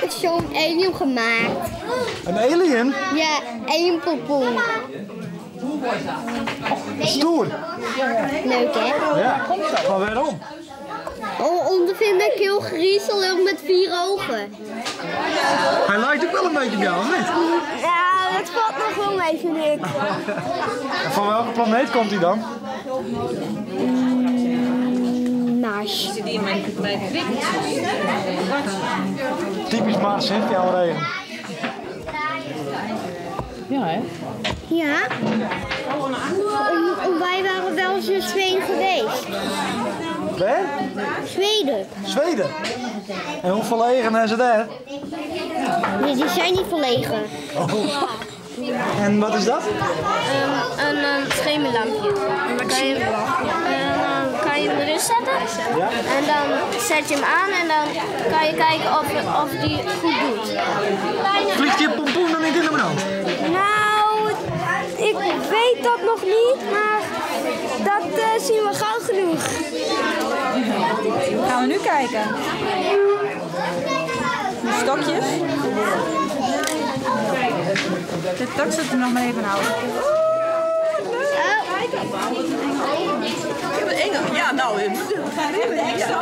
had zo'n alien gemaakt. Een alien? Ja, alien pompoen. Stoer. Leuk hè? Ja. Maar waarom? Oh, omdat vind ik heel griezelig met vier ogen. Hij lijkt ook wel een beetje op jou, of niet? Ja, dat valt nog wel mee, vind ik. En van welke planeet komt hij dan? Mars. Typisch Mars, hè, jouw regen. Ja, hè? Ja. Om, wij waren wel eens in Zweden geweest. Waar? Zweden. Zweden. En hoe verlegen zijn ze daar? Nee, die zijn niet verlegen. Oh. En wat is dat? Een schemerlampje. En dan kan je, en dan kan je hem erin zetten. Ja. En dan zet je hem aan en dan kan je kijken of die het goed doet. Vliegt je pompoen dan niet in de brand? Nou, ik weet dat nog niet, maar dat zien we gauw genoeg. Gaan we nu kijken. De stokjes. De tak zit er nog maar even houden. Ja, nou, ja, ja.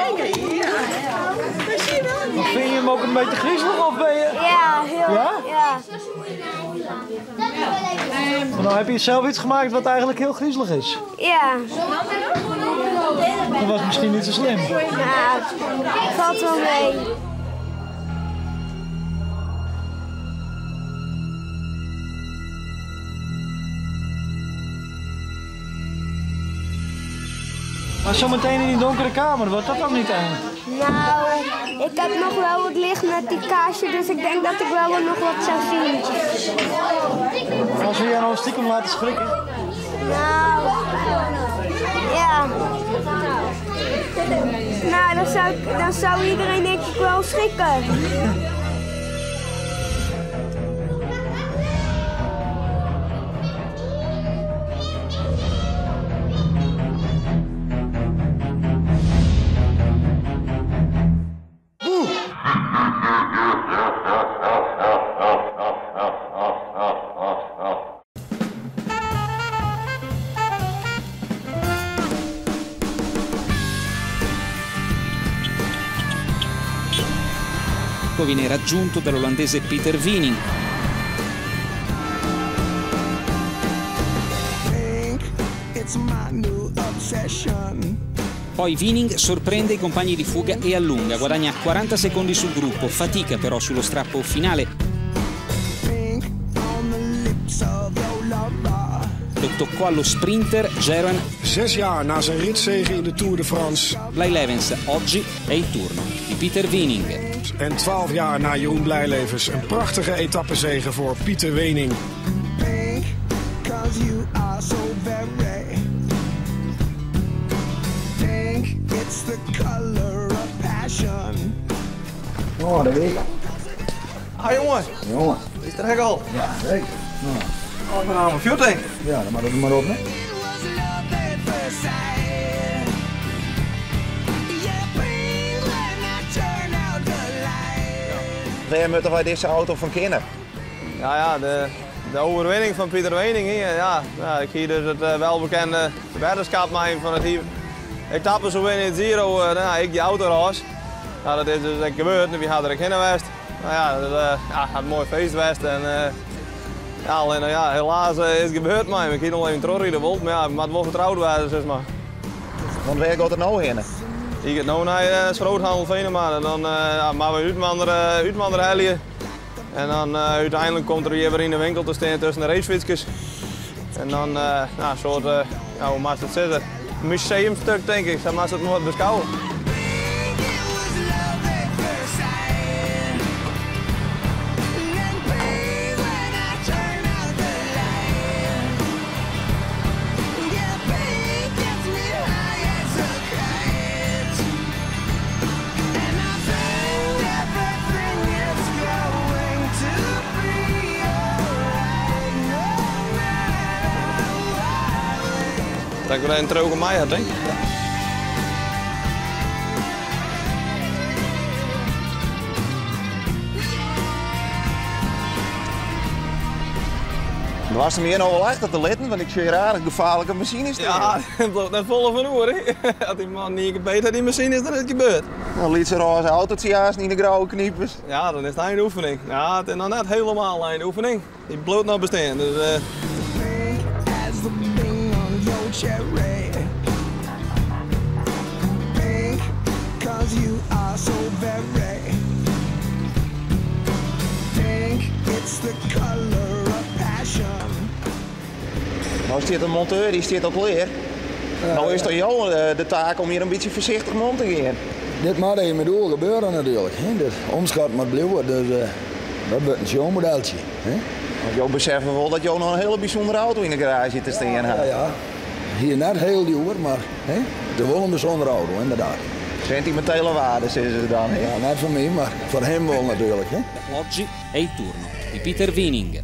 Maar vind je hem ook een beetje griezelig of ben je... Ja, heel. Ja? Ja. Maar nou heb je zelf iets gemaakt wat eigenlijk heel griezelig is. Ja. Dat was misschien niet zo slim. Nou, valt wel mee. Maar zometeen in die donkere kamer, wordt dat dan niet eng? Nou, ik heb nog wel wat licht met die kaarsje, dus ik denk dat ik wel wel nog wat zou zien. Als we jou nou stiekem laten schrikken. Nou, ja. Nou, dan zou iedereen denk ik wel schrikken. Viene raggiunto dall'olandese Pieter Weening. Poi Weening sorprende i compagni di fuga e allunga, guadagna 40 secondi sul gruppo, fatica però sullo strappo finale. Lo toccò allo sprinter Jeroen 6 jaar na zijn ritzege in de Tour de France Blijlevens. Oggi è il turno di Pieter Weening. en 12 jaar na Jeroen Blijlevens een prachtige etappezege voor Pieter Weening. Pink, cause you are so very pink. It's the color of passion. Oh, dat weet ik. Ah jongen, Jongen. is er hek al? Ja, zeker. Oh, mijn naam is Fjording. Ja, dan maar dat maar op, hè? Waar moeten wij deze auto van kennen? Ja, de overwinning van Pieter Weening hier. Ja, ja, ik hier dus het welbekende weddenschap mijn van het hier. Etappes zo winnen in het Giro, nou, ik die auto raas. Nou, dat is dus echt gebeurd en wie had er ook heen geweest. Nou ja, dat ja, had een mooi feest geweest en ja, alleen, nou ja, helaas is het gebeurd maar. Ik hier nog even terugrijden wilt, maar ja, maar het wel vertrouwd waren, zeg maar. Want waar gaat het nou heen? Ik ga nou naar de Schroothandel Venema en dan ja, maar we uitwanderen helien. En dan uiteindelijk komt er hier weer in de winkel te staan tussen de racefietsjes. En dan, nou, een soort, ja, hoe maakt het zitten? Museumstuk denk ik, zo mag het nog wat beschouwen. Dat ik weer een droge mei had, denk ik. Doarst him hjir no wol achter te litten, want ik sjoch hjir aardich gefaarlike masines stean. Ja, der bliuwt net folle fan oer. As dy man ien kear beet hat dy masines, dan is it gebeurd. In lytse rôze autotsje aanst yn de grouwe knipers. Ja, dan is it ein oefening. Ja, it is noch net helemaal ein oefening. Dy bliuwt noch bestean, dus. Pink as the bing on your cherry. Pink, cause you are so very. Pink, it's the color of passion. No stiet de monteur, dy stiet al klear. No is it oan jo de taak om hjir in bytsje foarsichtich mei om te gean. Dit moat even met oer gebeuren natuurlijk. Hè? Dit omskot moat bliuwe, dus dat wurdt in showmodeltsje. Hè? Want jo beseffe wol dat jo noch in hiele bysûndere auto yn de garaazje te stean ha. Ja, ja. Hier net hiel djoer, mar hè, it is wol in bysûndere auto, ynderdaad. Sentimentele waarde, sizze se dan. Hè? Ja, net foar my, mar foar him wol natuerlik. Hè? Oggi è il turno di Pieter Weening.